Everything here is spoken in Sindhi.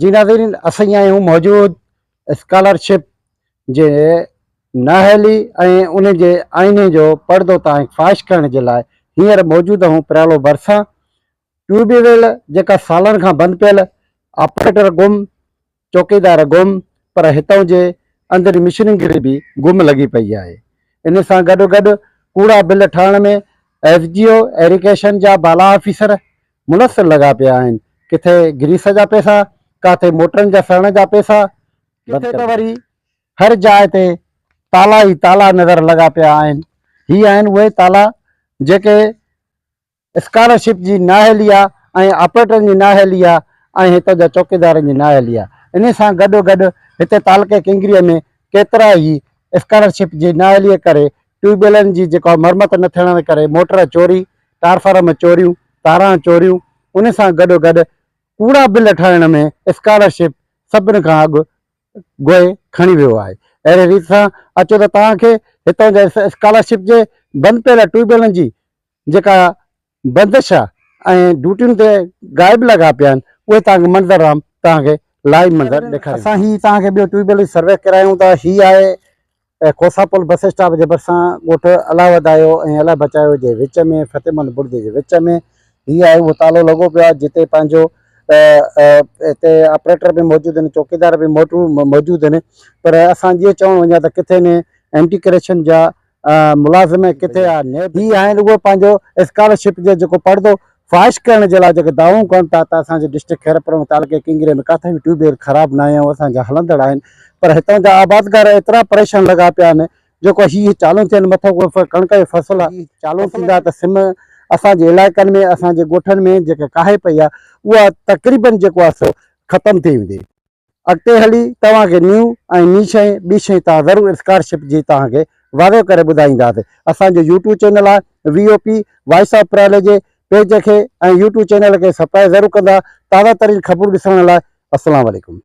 جي ناظرين اسين آهيون موجود اسڪالرشپ جي نااهلي ۽ ان جي آئيني جو پڙدو تان فاش ڪرڻ جي لاء هينئر موجود آهون پريالو ڀرسان ٽيوب ويل جيڪا سالن کان بند پيل آپريٽر گم چوڪيدار گم پر هتئون جي اندرين مشنگري به گم لڳي پئي آهي. ان سان گڏوگڏ ڪوڙا بل ٺاهڻ ۾ ايس ڊي او ايريگيشن جا بالا آفيسر ملوث لڳا پيا آهن. ڪٿي گريس جا پئسا، ڪاٿي موٽرن جا سڙڻ جا پئسا، ڪٿي ته وري هر جاء تي تالا ئي تالا نظر لڳا پيا آهن. هي آهن اهي تالا جيڪي اسڪالرشپ جي نااهلي آ ۽ آپريٽرن جي نااهلي آ ۽ هتان جا چوڪيدارن جي نااهلي آ انهي سان گڏو گڏ هتي تعلقي ڪنگري ۾ ڪيترا ئي اسڪالرشپ جي نااهلي ڪري ٽيوب ويلن جي جيڪا مرمت نه ٿيڻ ڪري موٽر چوري ٽارفارم چوريون تاران چوريون انهي سان گڏو گڏ ڪوڙا بل ٺاهڻ ۾ اسڪالرشپ سڀن کان اڳ گوء کڻي ويو آهي اهڙي ريت سان اچو ته توهان کي هتان جا اسڪالرشپ جي بند پيل ٽيوب ويلن جي جيڪا بندش آ ۽ ڊيوٽين تي غائب لڳا پيا آهن اهي توهان کي منظر عام توهان کي لائيو منظر ڏيکاريون اسان هي توهان کي ٻيو ٽيوب ويل جي سروي ڪرايون ٿا هي آهي کوسا پل بس اسٽاپ جي ڀرسان ڳوٺ الله وڌايو ۽ الله بچايو جي وچ ۾ فتح محمد بڙدي جي وچ ۾ هي آهي اهو تالو لڳو پيو آهي جتي پنهنجو هتي آپريٽر به موجود آهن چوڪيدار به موجود آهن پر اسان جي چوڻ وڃان ته ڪٿي نه اينٽي ڪرپشن جا ملازم ڪٿي آ نيب هي آهن رڳو پنهنجو اسڪالرشپ جو جيڪو پڙدو فاش ڪرڻ جي لاء جيڪي دعوائون ڪن ٿا ته اسان جي ڊسٽرڪٽ خيرپور ۾ تعلقي ڪنگري ۾ ڪاٿي به ٽيوب ويل خراب ناهي ۽ اسان جا هلندڙ آهن پر هتان جا آبادگار ايترا پريشان لڳا پيا آهن جيڪو هي چالو ٿين مٿو ڪڻڪ جو فصل آهي چالو ٿيندا ته سم اسان جي علائقن ۾ اسان جي ڳوٺن ۾ جيڪا ڪاهي پئي آهي اها تقريبن جيڪو آهي سو ختم ٿي ويندي. اڳتي هلي توهان کي نيو ۽ ني شيء ٻي شيء توهان ضرور اسڪارشپ جي توهان کي واضح ڪري ٻڌائينداسي اسان جو يوٽيوب چينل آهي V O P voice of Pariyalo جي پيج کي ۽ يوٽيوب چينل کي سبسڪرائب ضرور ڪندا تازه ترين خبرون ڏسڻ لاء السلام عليڪم.